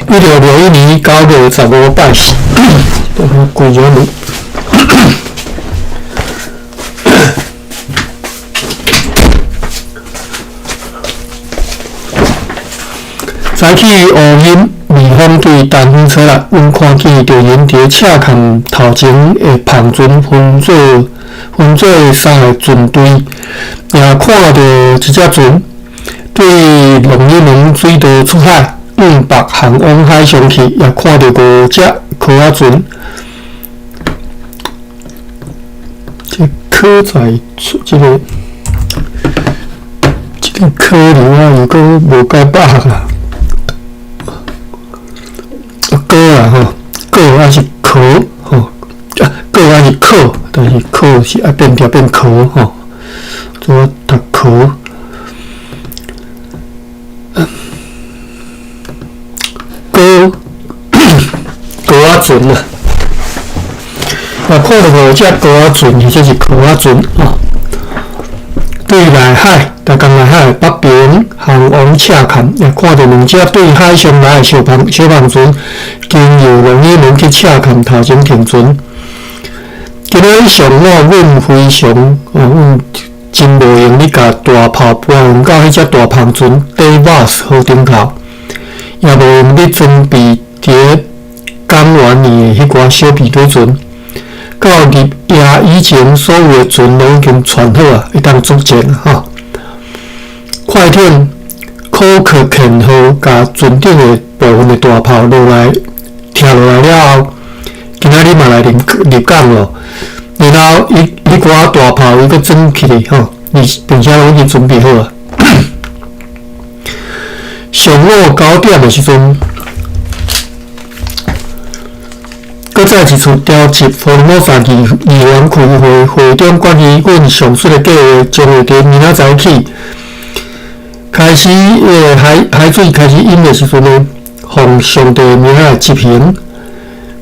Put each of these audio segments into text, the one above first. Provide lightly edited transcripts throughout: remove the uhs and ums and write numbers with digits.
1961年9月15拜四，规咗路。早起乌云微风对东风吹来，阮看见著人佇赤崁头前的帆船分做三个船队，也看著一隻船對龍眼門水道出海，往北航往海上去，也看著五隻殼仔船。這可在這個可能啊，又閣無解百啦。閣啊吼，閣還是殼吼，啊閣還是殼，但是殼是愛變調變殼吼，做我讀殼。閣閣仔船啊，也看著五隻閣仔船，或者是殼仔船吼，對內海。台江內海北爿航往赤崁，也看著兩隻對海上來的小帆船，經由龍眼門去赤崁頭前停船。今仔日上午，阮非常哦，阮真無閒咧，共大炮搬運到彼隻大帆船底瓦斯號頂頭，也無閒咧準備佇咧港灣裡的彼寡小編隊船。到入夜以前，所有的船攏已經串好啊，會當作戰吼。快艇可克肯號共船頂的部分的大炮落來，拆落來了後，今仔日嘛來入港咯。然後伊彼寡大炮伊閣裝起來吼，並且攏已經準備好啊。上午9點的時陣，閣再一次召集福爾摩沙議員開會，會長決議阮上述的計畫將會佇明仔載起。開始，海水開始淹的時陣呢，奉上帝名來執行，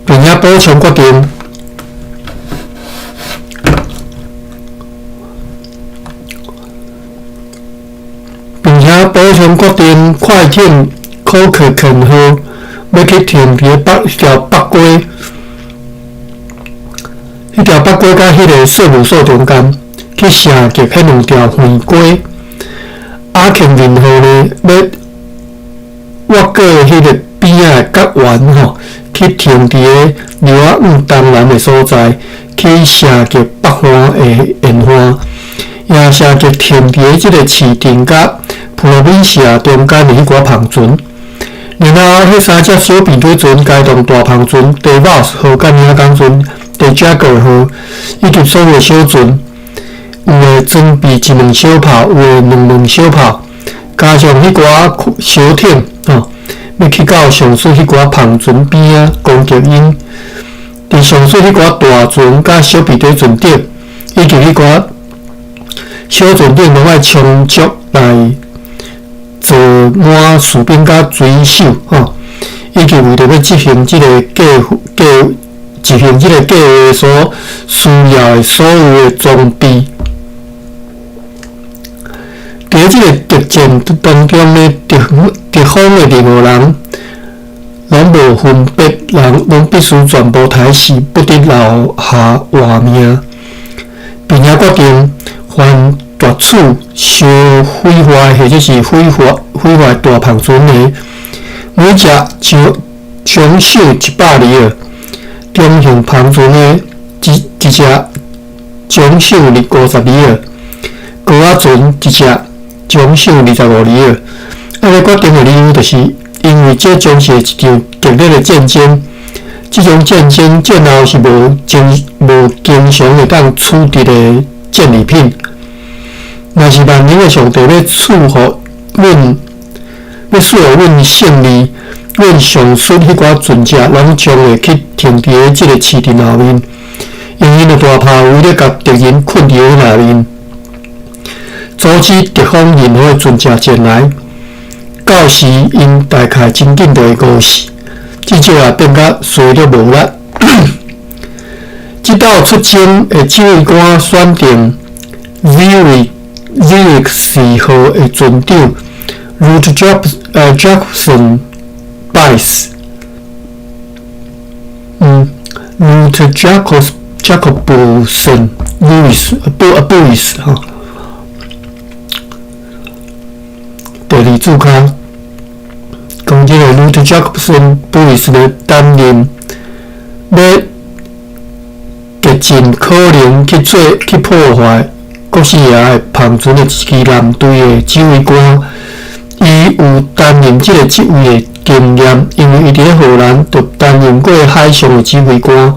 並且補充決定，並且補充決定，快艇可克肯號欲去停佇北條北溪，彼條北溪佮彼个稅務所中間去射擊彼兩條橫溪。阿肯銀號呢，欲越過彼个邊仔的角灣吼，去停佇个寮仔往東南的所在，去射擊北岸的沿岸，也射擊停佇个這个市鎮佮普羅米西亞中間的彼寡帆船。然後，彼三隻小編隊船，該動大帆船、第瓦斯號佮領港船、第加格號，以及所有的小船。有的裝備一門小炮，有的兩門小炮，加上彼寡小艇吼，欲去到上述彼寡帆船邊仔攻擊𪜶。佇上述彼寡大船佮小編隊船頂，以及彼寡小船頂，攏愛充足來坐滿士兵佮水手吼，以及為著欲執行這个計劃所需要的所有的裝備。佇這個敵戰當中呢，敵方的任何人攏無分別人，攏必須全部刣死，不得留下活命，並且決定凡奪取、燒毀壞或者是毀壞大帆船的，每隻獎賞100里爾；中型帆船的，一隻獎賞50里爾；高仔船一隻獎賞25里爾。按呢決定的理由，就是因為這將是一場激烈的戰爭。這種戰爭戰後是無經常會當取得的戰利品。若是萬能的上帝欲賜予阮勝利，阮上述彼寡船隻攏將會去停佇這個市鎮後面，用𪜶的大炮為咧共敵人困佇咧內面，阻止敵方任何的船隻前來。到時𪜶大概真緊就會餓死，至少也變甲衰弱無力。這道出征的指揮官選定 Zerixi 號的船長 Ruth Jacobson Bice。Ruth Jacobson Lewis 布啊布里斯吼，第二注跤讲這個 Ruth Jacobson Lewis 咧擔任欲極盡可能去做去破壞國姓爺的帆船的一支艦隊的指揮官，伊有擔任這個職位的經驗，因為伊佇咧荷蘭就擔任過海上的指揮官。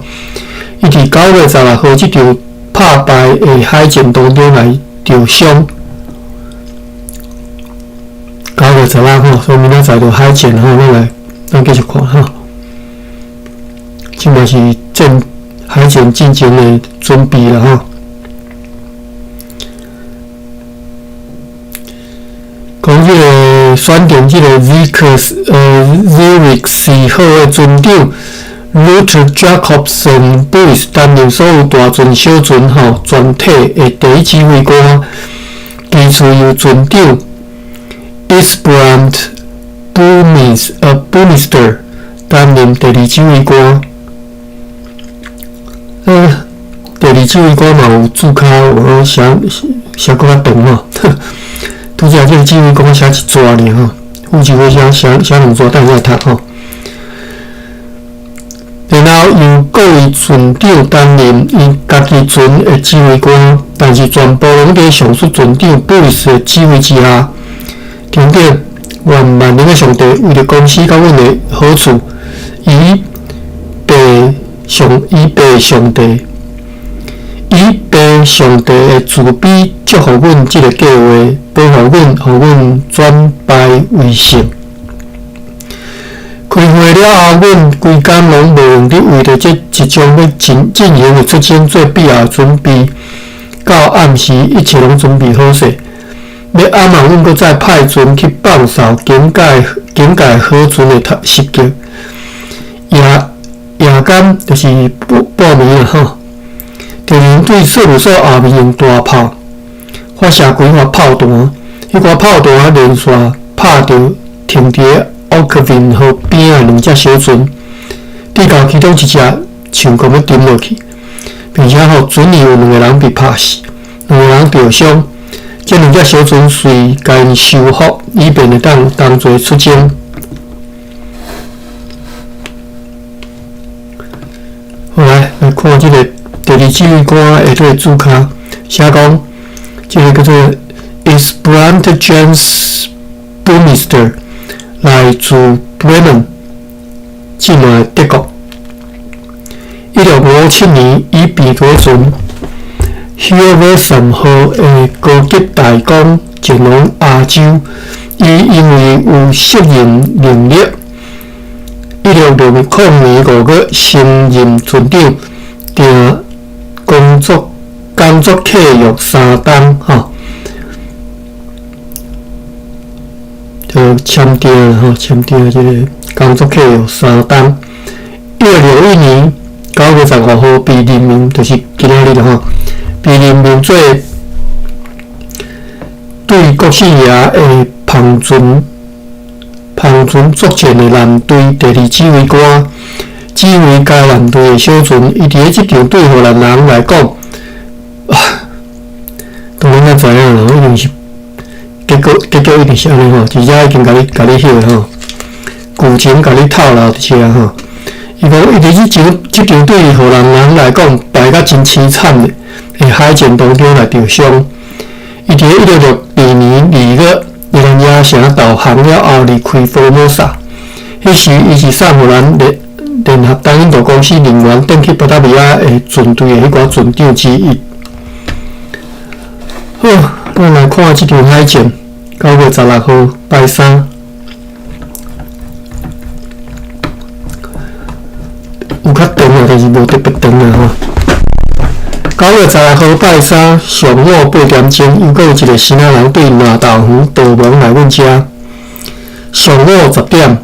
伊佇9月16號這場拍敗的海戰當中來著傷。9月16號，所以明仔載就海戰吼，咱來咱繼續看吼。這嘛是戰海戰進前的準備啦吼。講這個選定這個 Zierikzee 號的船長 Ruth Jacobson Lewis 擔任所有大船、小船吼全體的第一指揮官，其次由船長 Isbrand Bouwmeester 擔任第二指揮官。第二指揮官嘛有註跤，有寫寫閣較長吼。拄才這個指揮官寫一逝爾吼，副指揮寫寫寫兩逝，等下再讀吼。然後由各位船長擔任伊家己船的指揮官，但是全部攏佇上述船長布里斯的指揮之下。等等，願萬能的上帝為著公司佮阮的好處，以備上以備上帝，以備上帝的慈悲祝福阮這個計劃，保護阮，予阮轉敗為勝。開會了後，阮規工攏無閒佇為著這即將欲進進行的出征做必要的準備。到暗時，一切攏準備好勢。欲暗啊，阮閣再派船去放哨警戒警戒河船的襲擊。夜夜間就是半半暝啊吼，敵人對索魯索後面用大炮發射幾發炮彈，彼寡炮彈連續拍著停佇奧克文河邊仔兩隻小船，直到其中一隻像講欲沉落去，並且予船裡有兩個人被拍死，兩個人著傷。這兩隻小船隨共𪜶修復，以便會當同齊出征。好來，來看這個第二指揮官的這個註跤，寫講這個叫做 Isbrand James Bouwmeester，來自 Bremen，這馬德國。1657年，伊被提船 Hilversum 號的高級大公前往亞洲。伊因為有適應能力，1660年5月升任船長，訂工作契約3冬，吼，就簽訂吼，簽訂這個工作契約三冬。1661年9月15號被任命，就是今仔日吼，被任命做對國姓爺的帆船帆船作戰的艦隊第二指揮官，指揮該艦隊的小船。伊佇咧這場對荷蘭人來講，當然咱知影啦，一定是結果結局一定是按呢吼，而且已經共你共你彼個吼，舊情共你透露佇遮吼。伊講伊佇這場對荷蘭人來講敗甲真淒慘的海戰當中來著傷。伊佇1662年2月，熱那亞城投降了後離開福摩薩。彼時，伊是送予咱聯聯合東印度公司人員轉去巴達維亞的船隊的彼寡船長之一。好，咱來看這場海戰，9月16號拜三，有較長啊，但是無特別長啊吼。9月16號拜三上午8點鐘，又閣有一個新仔人對南投園導盲來阮遮。上午10點，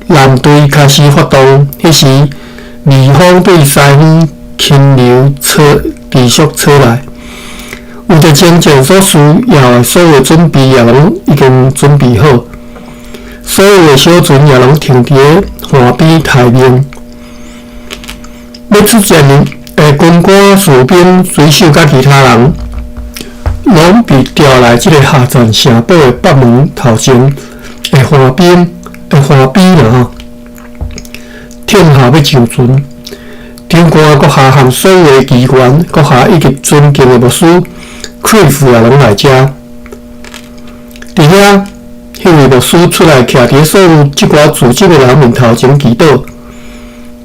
艦隊開始發動，彼時微風對西方輕流吹，持續吹來。為著征戰所需要的所有準備也攏已經準備好，所有的小船也攏停佇咧岸邊待命。欲出戰的軍官、士兵、水手佮其他人，攏被調來這个下戰城堡的北門頭前的岸邊的岸邊啦吼，聽候欲上船。長官閣下和所有的議員，閣下以及尊敬的牧師克里夫也攏來遮。佇遐，彼位牧師出來徛佇所有這寡聚集的人面頭前祈禱，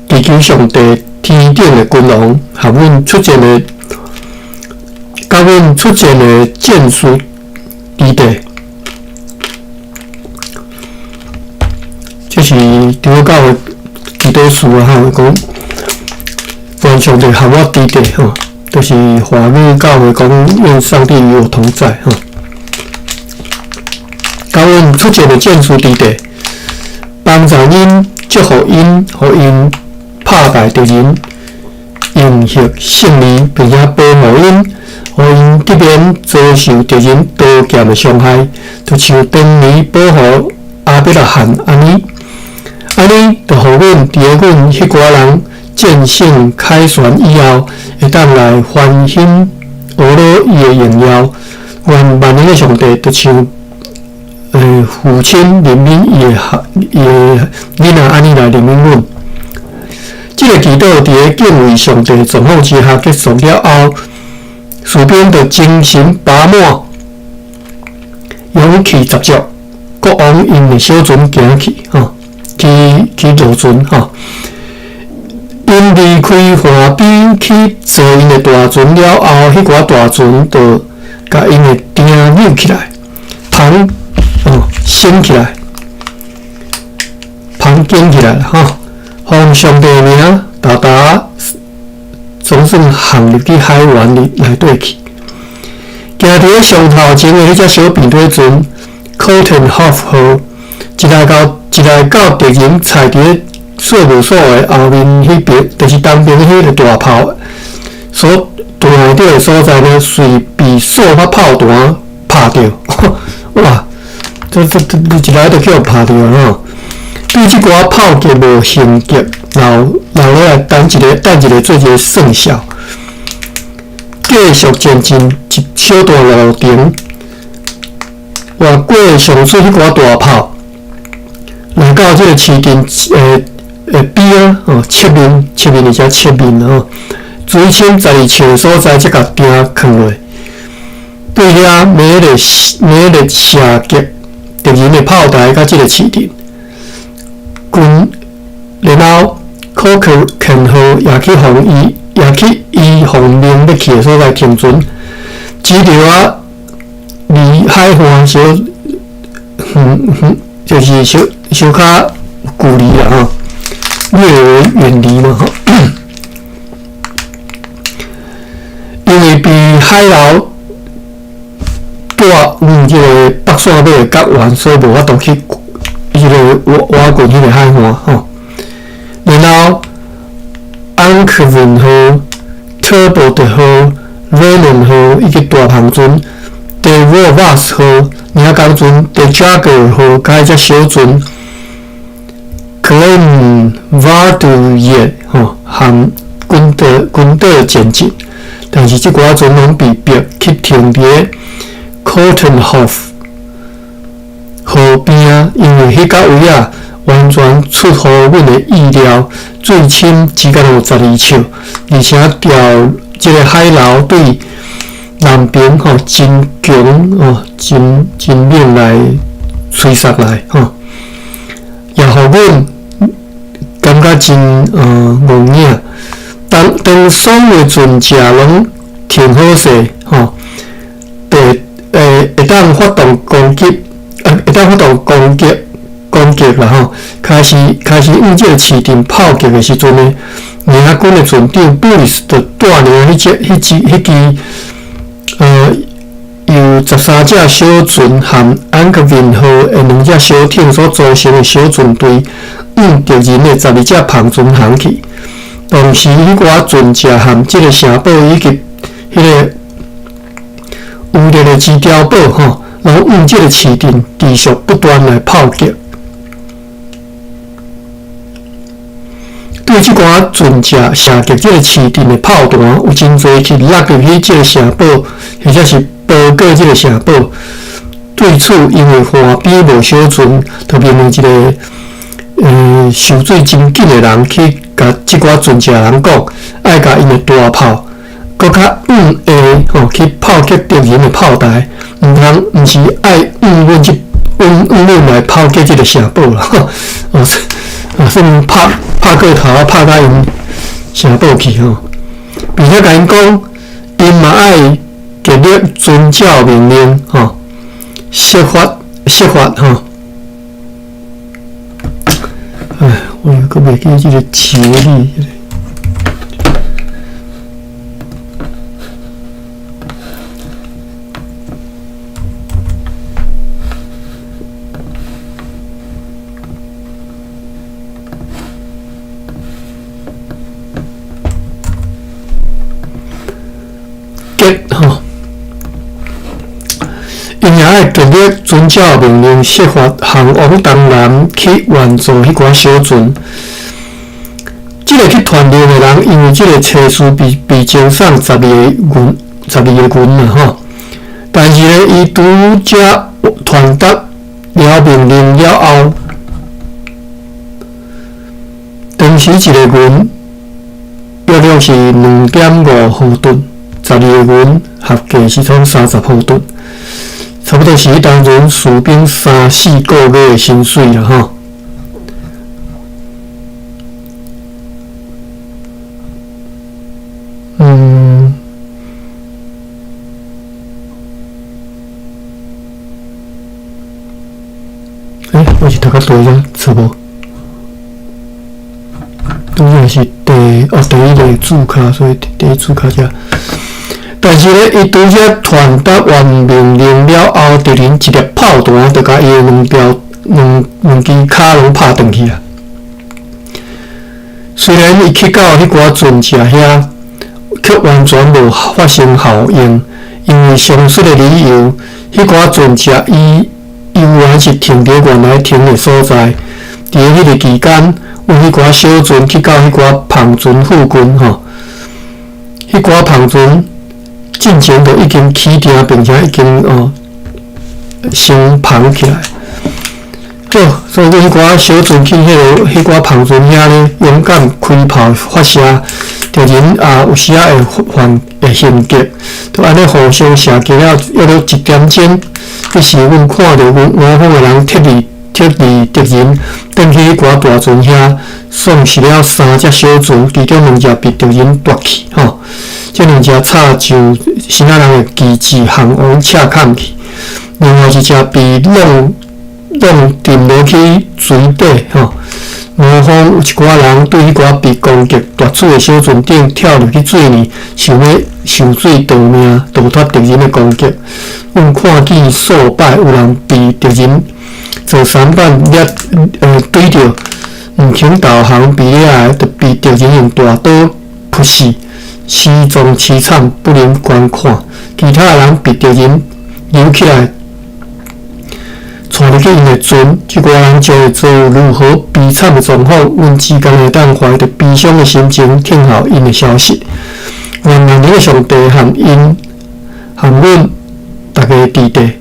祈求上帝天頂的君王和阮出戰的，佮阮出戰的戰士佇底。這是長老教會祈禱詞啊，吼，講願上帝和我佇底吼，就是華語教會講願上帝與我同在吼。佮阮出戰的戰士佇底，幫助𪜶，祝福𪜶，予𪜶拍敗敵人，贏獲勝利，並且保護𪜶，予𪜶得免遭受敵人刀劍的傷害，就像當年保護亞伯拉罕按呢，按呢就予阮佇咧阮彼寡人戰勝凱旋以後，會當來歡欣呵咾伊的榮耀。願萬能的上帝就像父親憐憫伊的囡仔按呢來憐憫阮。這个祈禱佇咧敬畏上帝狀況之下結束了後，士兵就精神飽滿，勇氣十足，閣往𪜶的小船行去，吼，去去落船，吼。𪜶離開岸邊去坐𪜶的大船了後，彼寡大船就共𪜶的釘扭起來，帆哦升起來，帆捲起來吼，奉上帝的名，沓沓總算航入去海灣裡內底去。行佇咧上頭前的彼隻小平底船，Kortenhoef 號，一來到敵人踩佇咧稅務所的後面彼邊，就是東邊彼个大炮所彈著的所在呢，隨被數發炮彈拍著，哇！這一來就去予拍著吼。對這寡炮擊無還擊，留留落來等一个等一个做一个算數。繼續前進一小段路程，越過上水彼寡大炮，來到這个市鎮的邊仔吼，側面側面而且側面吼，水深12尺的所在，才共釘囥落。對遐猛烈猛烈射擊敵人的炮台佮這个市鎮。軍，然後柯克肯號也去予伊，也去伊奉命欲去的所在停船，只著啊離海岸小遠遠，就是小小較距離啦吼，略為遠離嘛吼。因為被海流帶往這个北線尾的角灣，所以無法度去彼个倚倚近彼个海岸吼。然後安克文號、特伯特號、雷倫號以及大帆船德沃瓦斯號、領港船德加格爾號，佮彼隻小船克林瓦杜耶吼，和軍隊軍隊前進，但是這寡船攏被迫去停佇咧 Kortenhoef 河邊仔，因為彼角位仔完全出乎阮的意料，水深只敢若有12尺，而且調這个海流對南邊吼真強吼，真真猛來吹襲來吼，也予阮感覺真戇影。當當所有船隻攏停好勢吼，就會會當發動攻擊，會當發動攻擊攻擊啦吼。開始開始向這个市鎮炮擊的時陣呢，領軍的船長布里斯就帶領彼隻彼支彼支由13隻小船和安克文號的兩隻小艇所組成的小船隊，向敵人的12隻帆船航去。同時，彼寡船隻和這个城堡以及彼个有力的支碉堡吼，攏向這个市鎮持續不斷來炮擊。對對這寡船隻射擊這个市鎮的炮彈，有真濟去落入去這个城堡，或者是包裹這个城堡。對此，因為岸邊無小船，就命令一个受水真緊的人去共這寡船隻人講，愛共𪜶的大炮閣較遠的吼去炮擊敵人的炮台，毋通毋是愛遠阮這遠遠阮來炮擊這个城堡啦。哦，啊，算拍拍過頭，拍到𪜶城堡去吼，並且共𪜶講，𪜶嘛愛極力遵照命令吼，設法設法吼。唉，我又閣袂記這个詞語。結吼，𪜶也愛極力遵照命令，設法航往東南去援助彼寡小船。這个去傳令的人，因為這个差事被被贈送十二个銀，十二个銀啦吼。但是呢，伊拄才傳達了命令了後，當時一个銀約略是2.5毫噸，十二个銀合計是創30毫噸，差不多是彼當陣士兵三四個月的薪水啦吼。嗯，欸，我是讀到佗位遮錯無？拄才是第哦第一个註卡，所以第一註卡遮。但是咧，伊拄才傳達完命令了後，敵人一粒炮彈就共伊的兩條兩兩支跤攏拍斷去啊！雖然伊去到彼寡船隻遐，卻完全無發生效應，因為上述的理由，彼寡船隻伊猶原是停佇原來停的所在。佇彼个期間，有彼寡小船去到彼寡帆船附近吼，彼寡帆船進前就已經起碇，並且已經哦先帆起來。好，所以阮彼寡小船去彼个彼寡帆船遐咧，勇敢開炮發射，敵人也有時仔會犯會還擊，就按呢互相射擊了約莫一點鐘，彼時阮看著阮南方的人撤離撤離敵人，轉去彼寡大船遐，喪失了三隻小船，其中兩隻被敵人奪去吼。這兩隻插上希臘人的旗幟，項王赤坎去；另外一隻被弄弄沉落去水底吼。南方有一寡人對彼寡被攻擊奪取的小船頂跳入去水裡，想欲受水逃命，逃脫敵人的攻擊。阮看見數擺有人被敵人做舢板掠對著，毋肯投降，被掠的，就被敵人用大刀噗死，死狀淒慘，不忍觀看。其他的人被敵人揪起來，帶入去𪜶的船，這寡人將會遭遇如何悲慘的狀況，阮只敢會當懷著悲傷的心情聽候𪜶的消息。願萬能的上帝和𪜶和阮逐家佇地，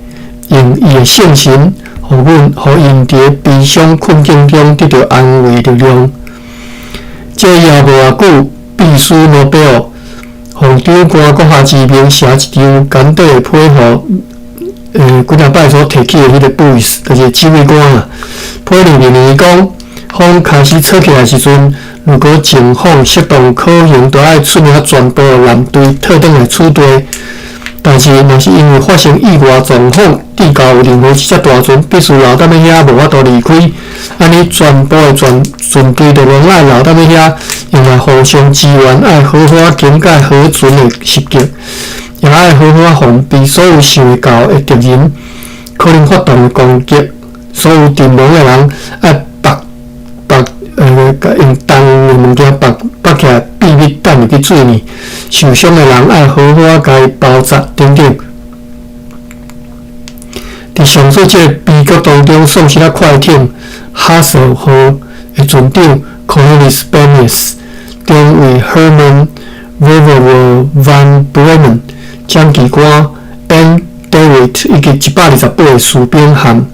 用伊的聖神，予阮，予𪜶佇悲傷困境中得著安慰力量。這也無偌久，畢斯諾貝爾奉長官閣下之命寫一張簡短的批予。幾若擺所提起的彼个布伊斯，就是指揮官啊。批裡面伊講，風開始吹起來時陣，如果情況適當可行，就愛出領全部艦隊退轉來此地。但是，若是因為發生意外狀況，至到有任何一隻大船必須留踮咧遐，無法度離開，按呢全部的船船隊就攏愛留踮咧遐，用來互相支援，愛好好警戒河船的襲擊。也愛好好防備所有想會到的敵人可能發動的攻擊。所有陣亡的人愛縛縛用重的物件縛縛起來，秘密擲入去水裡。受傷的人愛好好共伊包紮等等。佇上述這个悲劇當中，喪失了快艇哈索號的船長，閣 Cornelis Bennis、中尉 Herman Wavell van Bremen、掌旗官 N. David 以及128个士兵和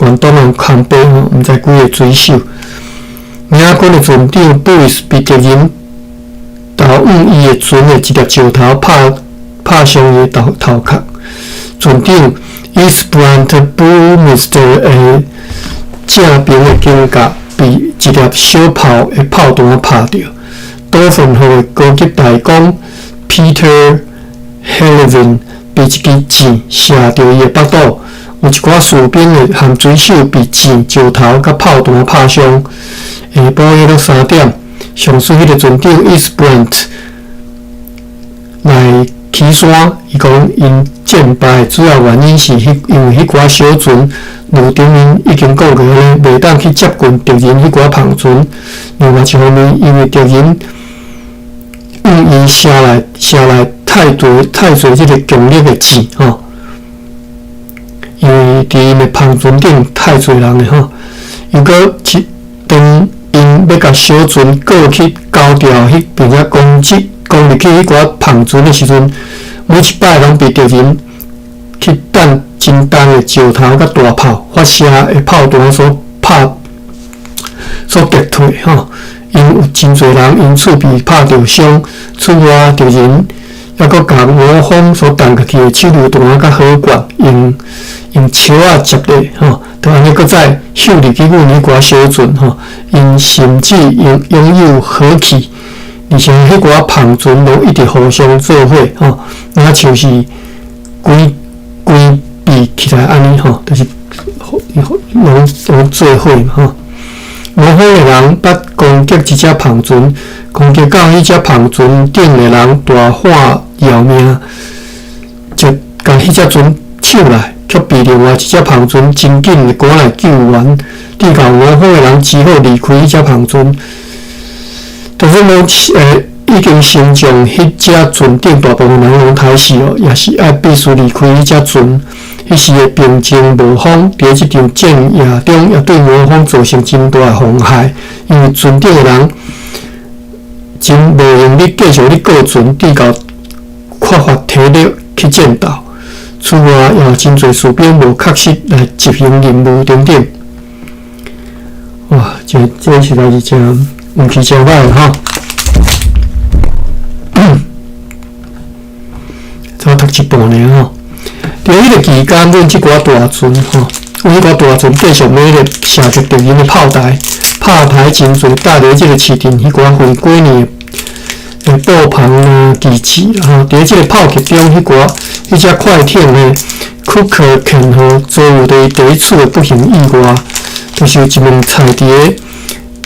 远东的空白吼，毋知几个水手。领军的船长 Buys 被敌人投向伊的船的一粒石头拍拍傷伊的頭頭殼。船長 Ysbrand Bouwmeester 的正爿的肩胛被一粒小炮的炮彈拍著。島份號的高級大工 Peter Hellevin 被一支箭射著伊的腹肚。有一寡士兵的和水手被箭、石頭佮炮彈拍傷。下晡彼落3點，上述彼个船長 Ysbrand 來起山，伊講𪜶戰敗的主要原因是彼因為彼寡小船，如頂面已經講過咧，袂當去接近敵人彼寡帆船。另外一方面，因為敵人向伊射來射來太濟太濟這個強力的箭吼，因為佇𪜶的帆船頂太濟人了吼，又閣當𪜶欲共小船過去交掉彼並且攻擊攻入去彼寡帆船的時陣，每一擺攏被敵人去彈真重的石頭佮大炮發射的炮彈所拍所擊退吼。𪜶有真濟人因此被拍著傷。此外，敵人猶閣共俄方所彈入去的手榴彈佮火罐，用用鍬仔接咧吼，就按呢閣再翕入去阮彼寡小船吼。𪜶甚至擁擁有火器，而且彼寡帆船攏一直互相做伙吼，若像是規規閉起來按呢吼，就是攏攏做伙嘛吼。俄方的人捌攻擊一隻帆船，攻擊到彼隻帆船頂的人大喊饒命，就共彼隻船搶來，卻被另外一隻帆船真緊的趕來救援，直到俄方的人只好離開彼隻帆船。就是講，已經升上彼隻船頂大部分人攏刣死哦，也是愛必須離開彼隻船。彼時的平靜無風，佇這場戰役中，也對俄方造成真大的妨害。因為船頂的人真無閒咧繼續咧顧船，直到缺乏體力去戰鬥。此外，也有真濟士兵無確實來執行任務等等。哇，這這實在是真運氣真歹吼！才讀一半爾吼。佇彼個期間，阮這寡大船吼，阮彼寡大船繼續欲咧射擊敵人的炮台，炮台真濟，搭佇這個市鎮彼寡飛過年的布棚啊、機器啦吼。佇這個炮擊中，彼寡彼隻快艇的庫克肯號遭遇著伊第一次的不幸意外，就是有一門菜佇个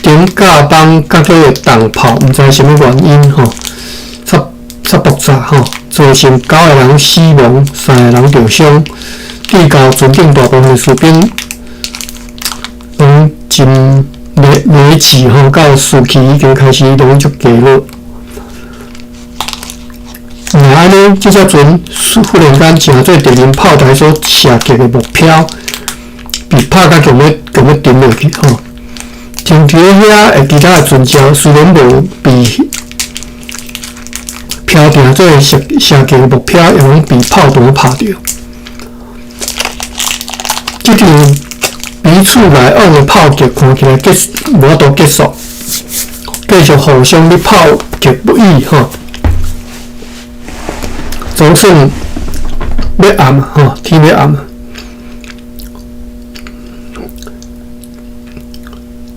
頂甲板角落的重炮，毋知啥物原因吼，煞煞爆炸吼。造成九個人死亡，三個人著傷。至到船頂大部分的士兵攏真理理智吼，到士氣已經開始攏足低落。若按呢，這隻船忽然間成做敵人炮台所射擊的目標，被拍甲強欲強欲沉落去吼。停佇遐的其他的船隻雖然無被飄定做射射擊的目標，也攏被炮彈拍著。這場彼此來往的炮擊看起來結無法度結束，繼續互相咧炮擊不已吼。總算欲暗吼，天欲暗。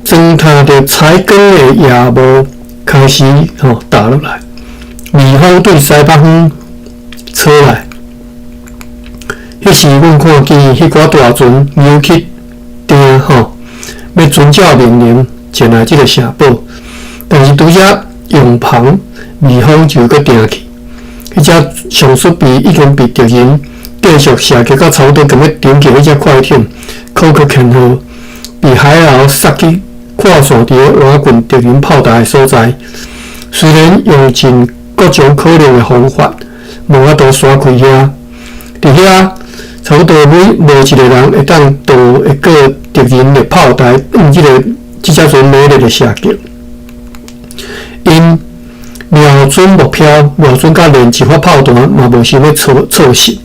裝踏著彩光的夜霧開始吼打落來。微風對西北方吹來，彼時阮看見彼寡大船扭去碇吼，欲遵照命令前來這个城堡，但是拄才用帆，微風就閣定去。彼隻上述被已經被敵人繼續射擊到差不多欲沉去彼隻快艇，可可肯號被海鷗殺去跨線佇咧倚近敵人炮台的所在，雖然用盡各種可能的方法，無法度徙開遐。佇遐，差不多每無一個人會當逃會過敵人的炮台，向這个這隻船猛烈的射擊。𪜶瞄準目標，瞄準甲連一發炮彈嘛無想欲錯錯失，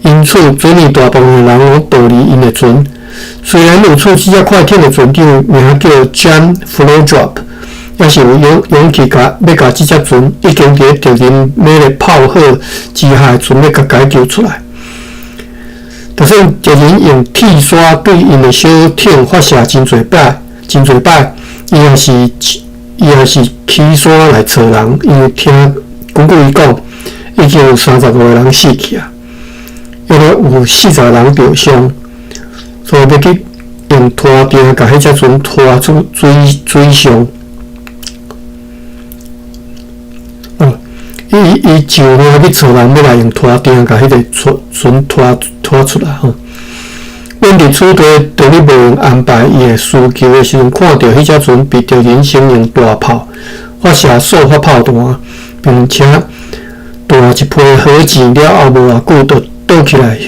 因此船裡大部分的人攏逃離𪜶的船。雖然如此，這隻快艇的船長名叫 John Floodrop，也是有勇勇氣共欲共這隻船已經佇咧敵人猛烈炮火之下的船欲共解救出來。就算敵人用鐵沙對𪜶的小艇發射真濟擺，真濟擺，伊也是伊也是起山來揣人，因為聽根據伊講，已經有35個人死去啊，約有40人著傷，所以欲去用拖碇共彼隻船拖出水水上。哦，伊伊上岸去揣人，欲來用拖碇共彼個船船拖拖出來吼。阮佇此地當咧無閒安排伊的需求的時陣，看著彼隻船被敵人先用大炮發射數發炮彈，並且彈一批火箭了後，無偌久就倒起來，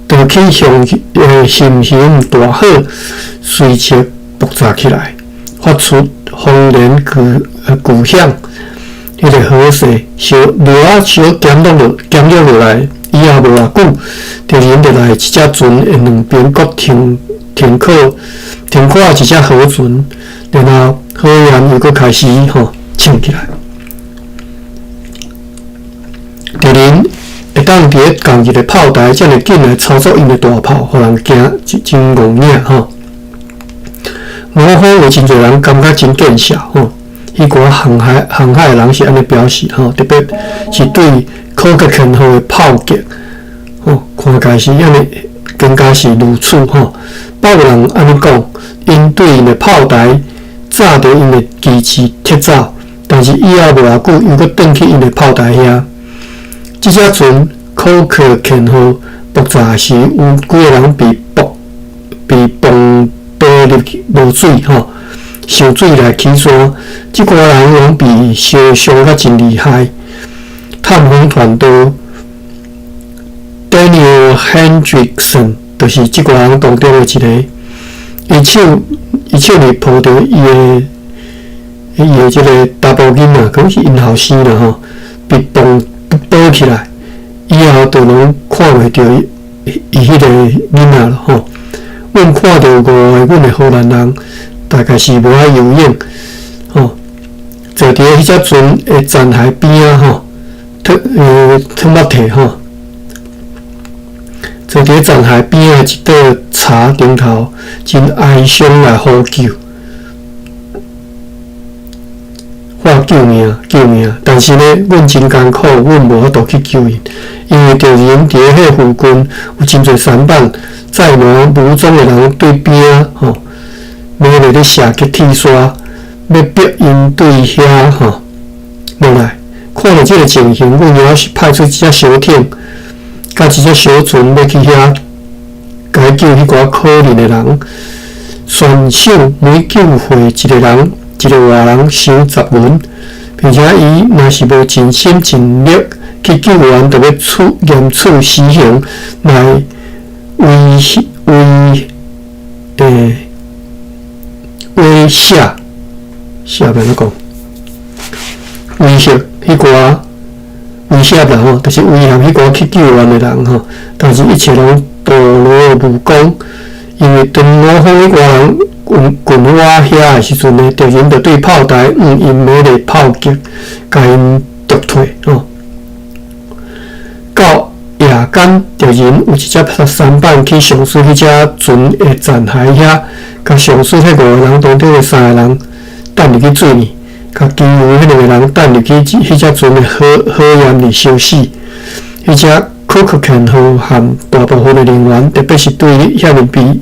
倒去向熊熊大火隨即爆炸起來，發出轟然巨巨響。彼個火勢燒料仔燒減落落減落落來。以後無偌久，敵人就來這隻船的兩邊閣停停靠停靠一隻河船，然後火焰又閣開始吼衝起來。敵人會當佇咧仝一个炮台遮爾緊來操作𪜶的大炮，予人驚真真戇影吼。五方有真濟人感覺真見笑吼，彼寡航海航海的人是按呢表示吼，特別是對柯克肯號的炮擊，吼，看起來是按呢，更加是如此吼。捌有人按呢講，𪜶對𪜶的炮台炸著𪜶的機器撤走，但是以後無偌久又閣轉去𪜶的炮台遐。這隻船柯克肯號爆炸時，有幾個人被爆被磅爆入去落水吼，受水來起山，這寡人攏被燒傷甲真厲害。探訪團隊 Daniel Hendrickson 就是這寡人當中的一個。伊手伊手裡抱著伊的伊的這個查埔囡仔，可能是𪜶後生啦吼，被綁綁起來，以後就攏看袂著伊伊彼個囡仔了吼。阮看著五個阮的荷蘭人，大概是無愛游泳吼，坐佇彼隻船的殘骸邊仔吼。褪褪目體吼，坐佇殘骸邊仔一桌柴頂頭，真哀傷來呼救，喊救命救命！但是呢，阮真艱苦，阮無法度去救𪜶，因為敵人佇彼附近有真濟舢板，載滿武裝的人對邊仔吼，猛烈咧射擊鐵沙，欲逼𪜶對遐吼落來。看著這个情形，阮猶是派出一隻小艇，佮一隻小船，欲去遐解救彼寡可憐的人。船首每救回一个人，一个活人收10銀，並且伊若是無盡心盡力去救援，就欲處嚴處死刑來威威欸威嚇嚇欲按怎講？威脅彼寡威脅啦吼，就是威脅彼寡去救援的人吼，但是一切攏徒勞無功，因為當我方彼寡人滾滾往遐的時陣呢，敵人就對炮台用𪜶猛烈炮擊，共𪜶擊退吼。到夜間，敵人有一隻舢板去上水彼隻船的殘骸遐，共上水彼五個人當中的三個人擲入去水裡。共其餘彼兩个人擲入去彼隻船的火火焰裡燒死。彼隻柯克肯號和大部分的人員，特別是對遐爾密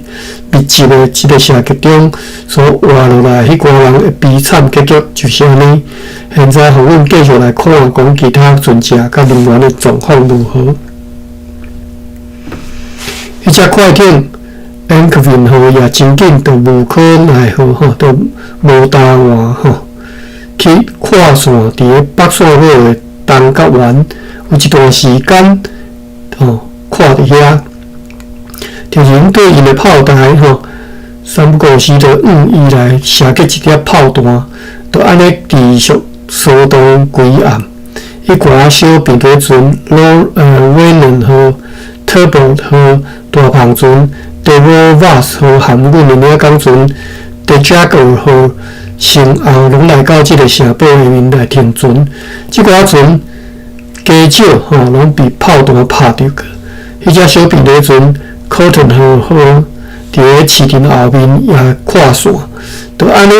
密集的這个射擊中所活落來彼寡人的悲慘結局就是按呢。現在，予阮繼續來看講其他船隻佮人員的狀況如何。彼隻快艇安克文號也真緊就無可奈何吼，就無答案吼。去跨線佇咧北線尾的東角灣，有一段時間吼，看佇遐，敵人對𪜶的炮台吼，三不五時就向伊來射擊一粒炮彈，就按呢持續騷動規暗。彼寡小平底船羅Raylan 號、Talbot 號、大帆船 Devil Vass 號和阮的領港船 De Jager 號，先後攏來到這个城堡下面來停船。這寡船加少吼，攏被炮彈拍著去。彼隻小平底船 Cotton 號號佇咧市鎮後面也跨線，就按呢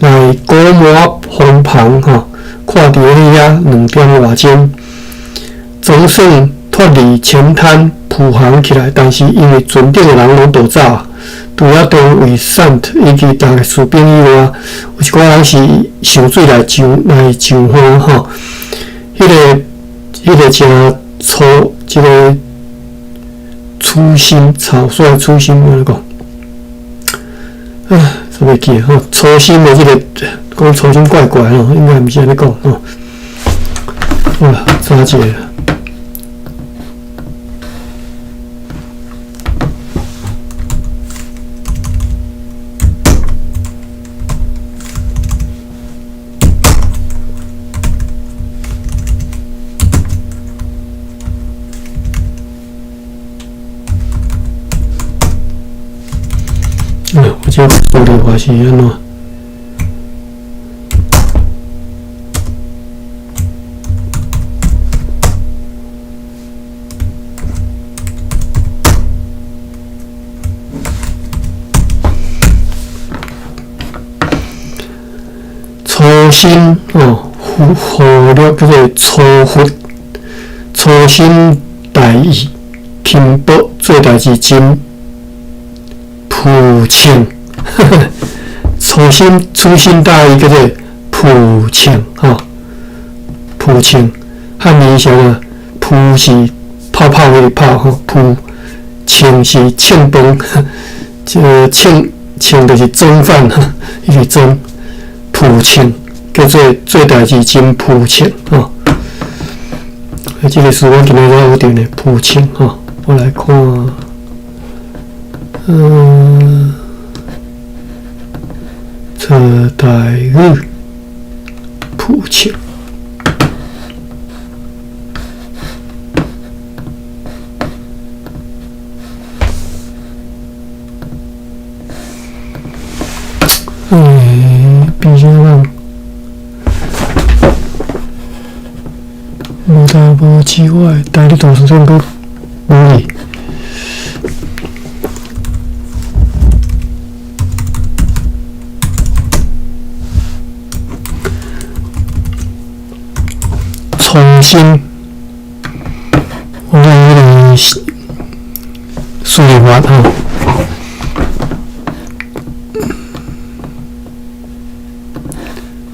來鼓滿風帆吼，看佇咧遐2點外鐘，總算脫離淺灘浮航起來。但是因為船頂的人攏逃走，除了中尉桑特以及逐个士兵以外，有一寡人是受水來上岸吼。彼个誠粗，這个粗心草率的粗心，按怎講？啊，煞袂記吼，粗心的這个講粗心怪怪吼，應該毋是按呢講吼。好啦，查一下。我這個輸入法是按怎？粗心哦，忽略叫做粗忽，粗心大意，輕薄做代誌真浮淺，粗心大意叫做浮淺吼，浮淺漢語啥啊？浮是泡泡的泡吼，浮稱是稱飯，這個稱稱就是裝飯，伊是裝浮稱，叫做做代誌真浮稱吼。啊，這個詞我今日才學著呢，浮稱吼，我來看。這台語浮稱。比較人無大無之外，台立圖書館閣無去。重新，我來彼个輸入法吼。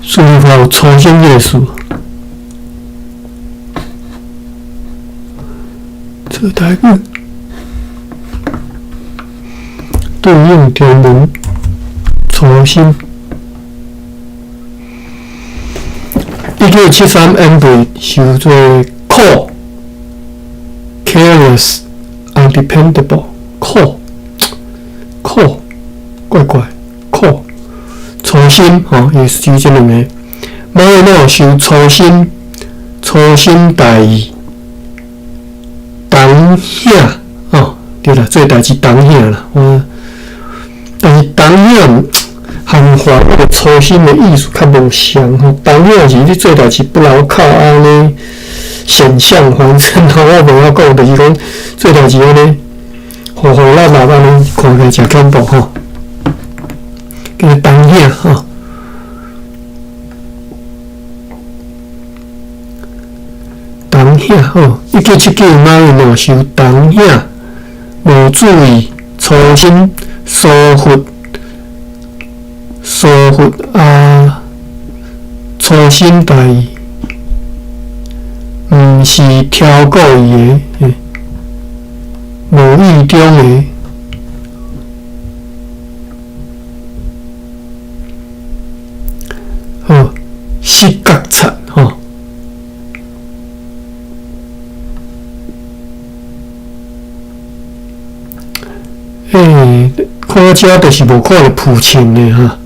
輸入法有粗心這个詞，這台語對應中文粗心。1973 MV 受做苦，careless, undependable，苦，苦，怪怪，苦，粗心吼，伊是這兩个。馬爾諾受粗心，粗心大意，當兄哦，對啦，做代誌當兄啦，我，但是當兄含華彼个粗心的意思較無相吼，當兄是你做代誌不牢靠按呢，險象環生吼，我無法講，就是講做代誌按呢，糊糊爛爛按呢，看起來誠恐怖吼。叫做當兄吼，當兄吼，1979馬爾諾受當兄無注意、粗心、疏忽。疏忽啊，粗心大意，毋是挑故意的，無意中的，好，失覺察吼。看遮就是無看著浮銃的哈。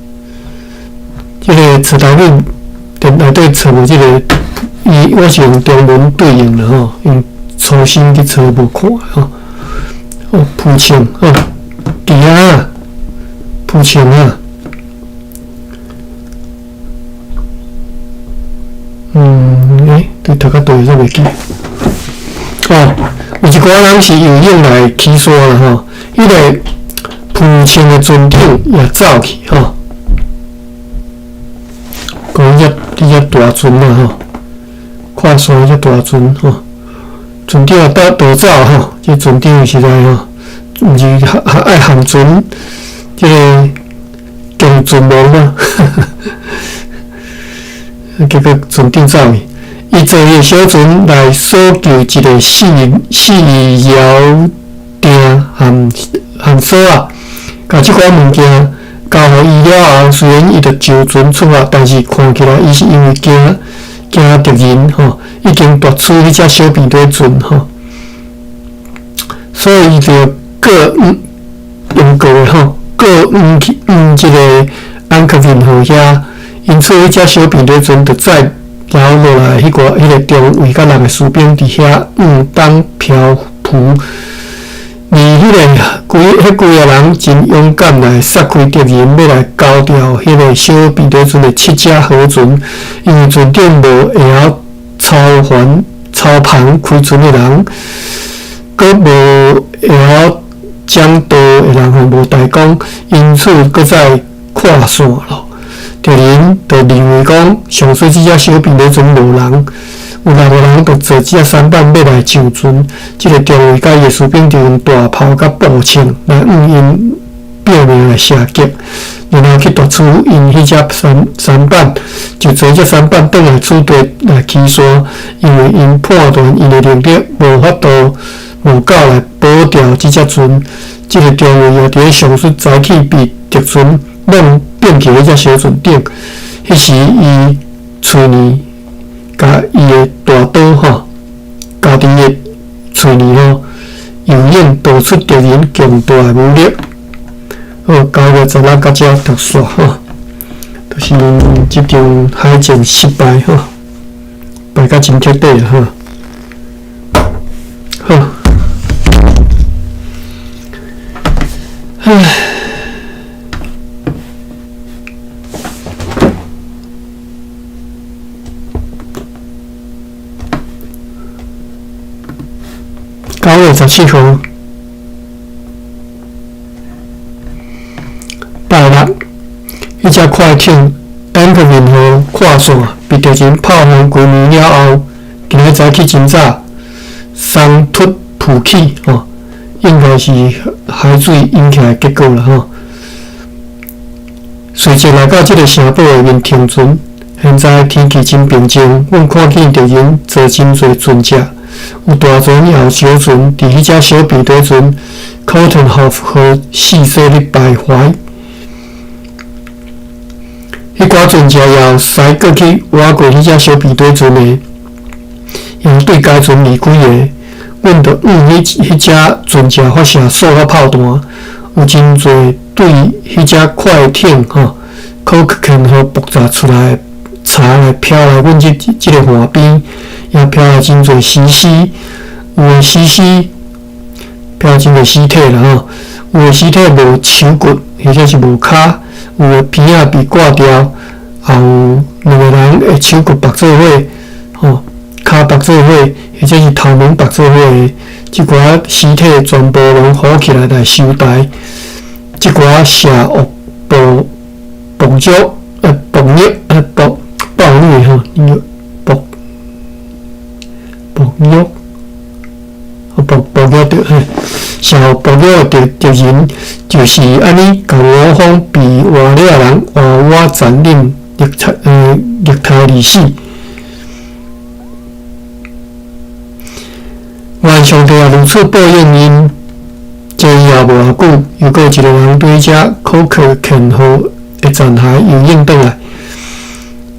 這个冊頭面內底揣無這个，伊我是用中文對應啦吼，用粗心去揣無看吼。哦，浮銃吼，佇遐浮銃啊。嗯，欸，對讀較對煞袂記。哦，有一寡人是游泳來起山啦吼，彼个浮銃的船長也走去吼。講彼只彼只大船啊吼，跨山彼只大船吼，船長也倒逃走吼，這船長實在吼，毋是愛航船，這个強船王嘛，結果船長走去，伊坐伊的小船來搜救一个四四搖碇和和索仔，共這寡物件交予伊了後，雖然伊著上船出發，但是看起來伊是因為驚驚敵人吼，已經奪取彼隻小平底船吼，所以伊就告用告的吼，告毋去毋這个安克林號遐，因此彼隻小平底船就載留落來彼個彼個中尉佮六个士兵佇遐向東漂浮。而彼个規彼幾个人真勇敢來殺開敵人，欲來交掉彼个小平底船的七隻河船，因為船長無會曉操帆操帆開船的人，閣無會曉掌舵的人吼無大功，因此閣再跨線咯。敵人就認為講，上水這隻小平底船無人。有六个人就坐這隻舢板欲來上船，這个中尉佮伊的士兵就用大炮佮步槍來向𪜶拼命來射擊，然後去奪取𪜶彼隻舢舢板，就坐這舢板轉來此地來起山，因為𪜶判斷𪜶的能力無法度無夠來保掉這隻船。這个中尉也佇咧上述早起被敵船弄變去彼隻小船頂，彼時伊喙爾共伊的大刀吼，家己的喙爾吼，游泳逃出敵人強大的武力。好，9月16到遮讀煞吼，就是這場海戰失敗吼，敗甲真徹底吼。好，唉。9月17號，拜六，彼隻快艇安克林號跨線被敵人炮轟幾暝了後，今仔早起真早，鬆脫浮起吼，應該是海水引起來的結果啦吼。隨即來到這个城堡下面停船，現在天氣真平靜，阮看見敵人坐真濟船隻。有大船也有小船，佇彼隻小平底船 Cottonhof 號四處咧徘徊。彼寡船隻也有駛過去倚過彼隻小平底船的，也有對該船離開的。阮就向彼彼隻船隻發射掃發炮彈，有真濟對彼隻快艇吼 Cockcan 號爆炸出來的柴來飄來阮這這个岸邊。也飄來真濟死屍，有的死屍飄真濟屍體啦吼，有的屍體無手骨或者是無跤，有的鼻仔被割掉，也有兩个人的手骨縛做伙，吼，跤縛做伙，或者是頭毛縛做伙的，這寡屍體全部攏好起來來收台，這寡邪惡暴暴虐暴虐暴暴虐吼。暴虐，暴暴虐著嘿，邪惡暴虐的敵人就是按呢，共我方被活了人活活殘忍虐待虐待而死。願上帝也如此報應𪜶。這以後無偌久，又閣有一个人對這可可肯號的殘骸游泳轉來，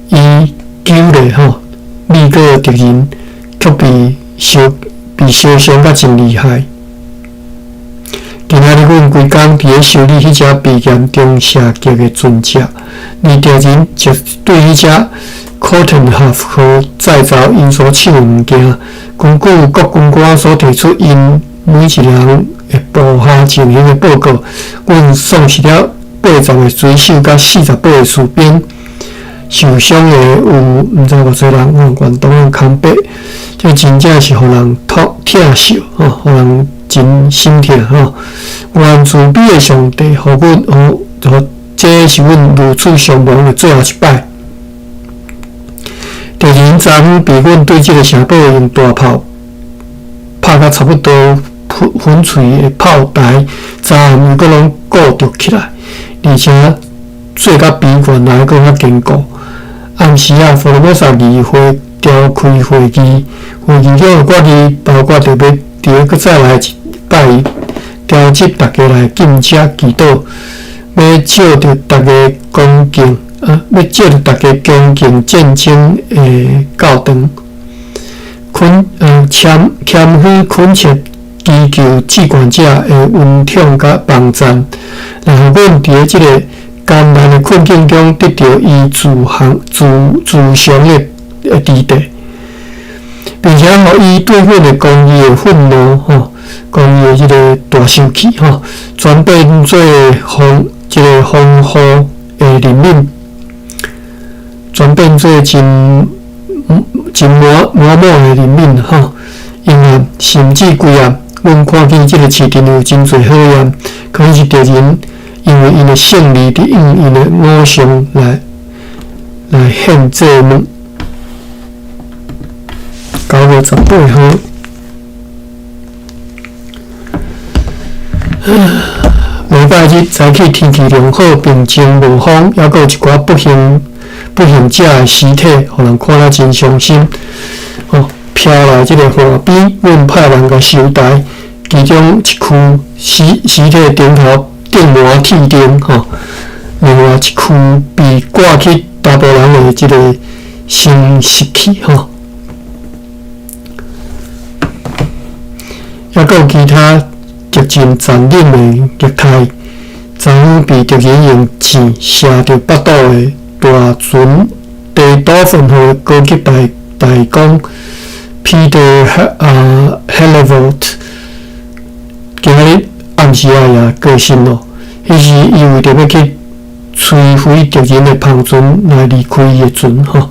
伊救咧吼，美國的敵人。卻被燒被燒傷甲真厲害。今仔日阮規工佇咧修理彼隻被嚴重射擊的船隻，而敵人則對彼隻 Kortenhoef 號載走𪜶所搶的物件。根據國軍官所提出𪜶每一个人的部下情形的報告，阮喪失了80个水手佮48个士兵，受傷的有毋知偌濟人，吼，遠東的康伯，這真正是予人痛疼惜，吼，予人真心疼，吼。願慈悲的上帝，予阮，予，予，這是阮如此傷亡的最後一擺。敵人昨昏被阮對這个城堡用大炮拍甲差不多粉碎的炮台，昨暗又閣攏固著起來，而且做甲比原來閣較堅固。暗時仔，福羅摩薩議會召開會議，會議中的決議包括著欲佇咧閣再來一擺召集逐家來禁食祈禱，欲借著逐家恭敬啊，欲借著逐家恭敬戰爭的教堂，懇謙謙虛懇切祈求至懸者的恩寵佮幫贊，來予阮佇咧這个艱難的困境中得著伊慈行慈慈祥的的治地，並且予伊對阮的公義的憤怒吼，公義的這个大生氣吼，轉變做風這个豐富的憐憫，轉變做真真滿滿滿的憐憫吼，因為甚至規暗，阮看見這个市鎮有真濟火焰，可能是敵人因為𪜶的勝利，佇向𪜶的偶像來來獻祭物。9月18號，禮拜日早起天氣良好，平靜無風，猶閣有一寡不幸不幸者的屍體，予人看了真傷心。哦，飄來這个岸邊，阮派人共收抬，其中一具屍屍體頂頭頂滿鐵釘，吼，另外一具被掛去查埔人的這个生死去，吼。猶閣有其他極盡殘忍的虐待，昨昏被敵人用箭射著腹肚的大船第多份號高級大大公 Peter Hellevoet，今仔日暗時仔也過身咯。彼時伊為著欲去摧毀敵人的帆船來離開伊的船，吼。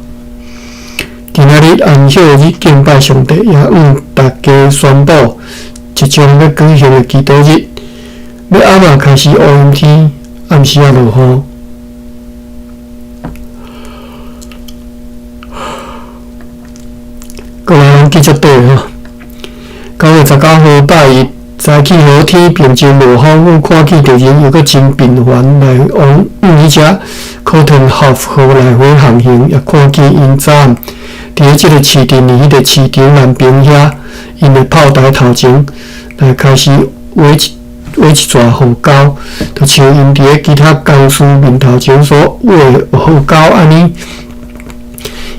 今仔日安息日敬拜上帝，也向大家宣布即將欲舉行的祈禱日，欲按怎開始烏陰天，暗時仔落雨。過來，咱繼續綴吼。9月19號拜一，早起好天，平靜無風，阮看見敵人猶閣真頻繁來往往彼隻 Kortenhoef 號來回航行，也看見𪜶昨暗佇咧這个市鎮的彼个市場南邊遐，𪜶的炮台頭前來開始畫一畫一逝河溝，就像𪜶佇咧其他公司面頭前所畫的河溝按呢。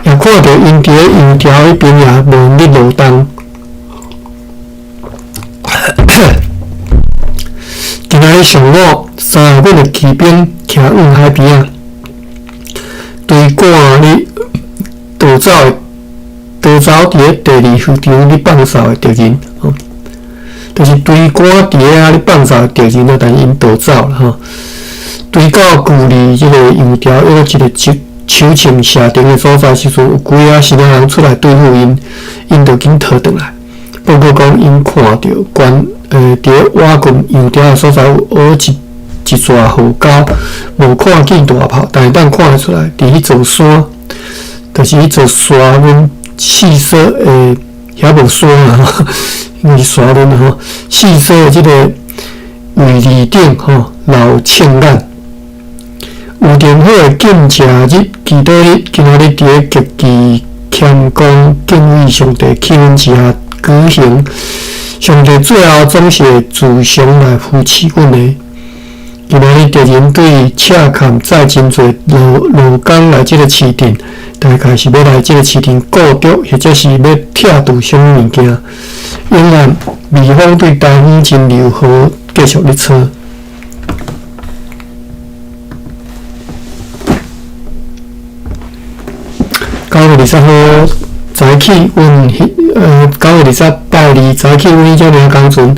也看著𪜶佇咧油條彼邊也無咧勞動。今仔日上午，三个阮的騎兵徛往海邊仔，追趕咧逃走的逃走佇咧第二漁場咧放哨的敵人，吼，就是追趕佇咧遐咧放哨的敵人啊，但是𪜶逃走啦，吼，追到距離這個油條約一个手手槍射程的所在時陣，有幾仔新仔人出來對付𪜶，𪜶就緊逃轉來。報告講，𪜶看著關佇咧倚近油條的所在有挖一一逝河溝，無看見大炮，但會當看會出來，佇彼座山，就是彼座山崙四所的遐無山啊，因為是山崙吼，四所的這个位置頂吼，老銃眼。有定好的禁食日、祈禱日，今仔日佇咧極其謙恭敬畏上帝氣氛之下舉行。上帝最後總是會慈祥來扶持阮的。今仔日敵人對赤坎載真濟勞勞工來這个市鎮，大概是欲來這个市鎮顧著，或者是欲拆除啥物物件。永遠，美方對台灣真柔和继续咧操。9月20号早起，阮彼9月20拜二早起，阮彼只领港船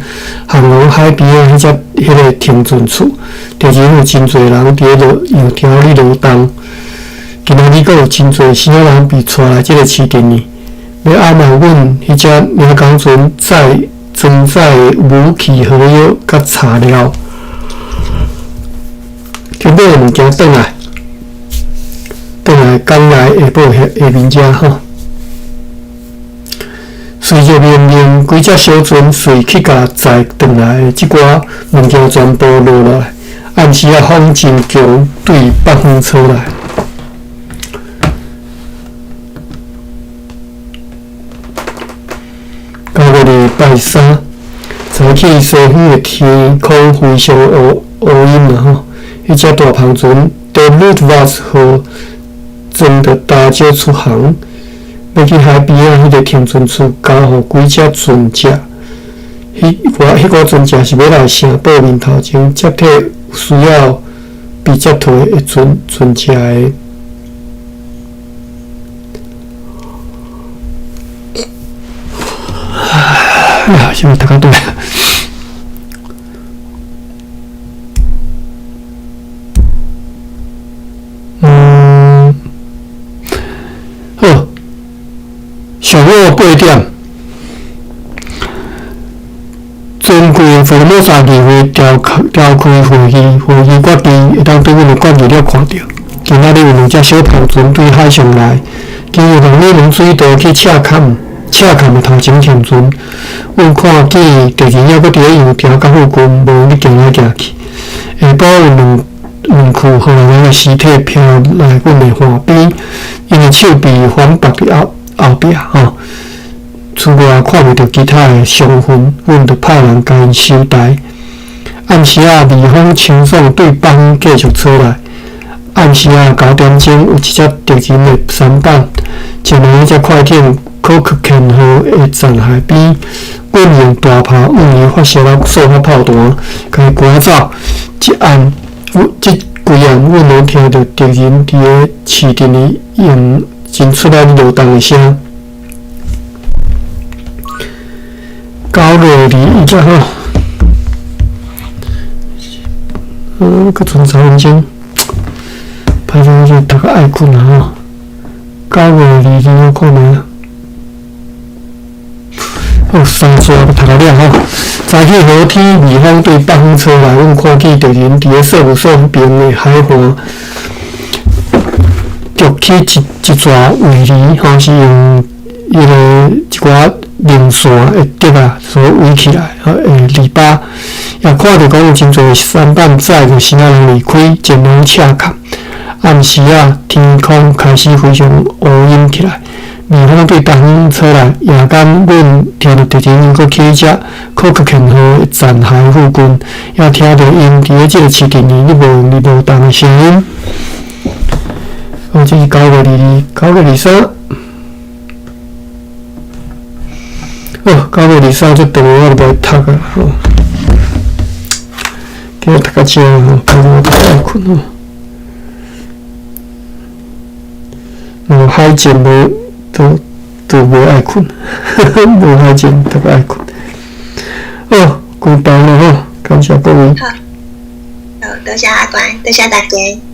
航往海边仔彼只彼个停船处，敌人有真济人伫咧落油条咧劳动。今仔日阁有真济生仔人被带来这个市镇里，欲暗暗阮彼只领港船载装载的武器火药佮柴料，去买物件转来，转来港内下晡下下面遮吼。随著命令，几只小船随去共载转来的这寡物件全部落落来。暗时仔风真强，对北方吹来。9月2拜三，早起西方的天空非常乌乌阴啊吼，彼只大帆船伫鲁特瓦斯号装著大石出航，欲去海边仔彼个停船处交予几只船只。彼寡船只是欲来城堡面头前接替有需要被接替的船船只的。哎呀，是毋是读到对？好，上午8点，尊贵福尔摩沙议会召开召开会议，会议决定会当对阮的决议了看著。今仔日有两只小帆船对海上来，经由红里门水道去赤坎。赤坎的头前停船，阮看见敌人犹阁伫咧油条佮附近，无咧行来行去。下晡有两两具荷兰人的尸体飘来阮的岸边，𪜶的手臂反绑伫后后壁吼，此外看袂著其他的伤痕，阮就派人共𪜶收台。暗时仔，微风清爽对北方继续吹来。暗时仔9点钟，有一只敌人的舢板前来彼只快艇。可克肯号的残骸边，阮用大炮向伊发射了数发炮弹，共伊赶走。这暗，这规暗，阮拢听著敌人伫咧市镇里用真出力劳动的声。9月21才吼，阁賰3分钟，歹势，我读甲爱睏啊吼。9月22，我看觅。好，三逝读到了吼。早起好天，微风对北方吹来，阮看见敌人伫咧索姆索边的海岸，筑起一一座围篱，吼，是用彼个一寡零线的竹仔所围起来，吼，的篱笆。也看著讲有真济舢板载著生仔人离开，前往赤坎。暗时仔，天空开始非常乌阴起来。微风对东方吹来，夜间阮听著敌人阁起只可克肯号的残骸附近，也听著𪜶伫咧这个市镇里咧无咧劳动的声音。好，这是9月22、9月23。好，9月23这长我就袂读啊，吼。今日读较少吼，可能我读爱睏吼。无海战无。都都无爱睏，无海战特别爱睏。好，关班了吼，感谢各位。好，好，多谢阿关，多谢大家。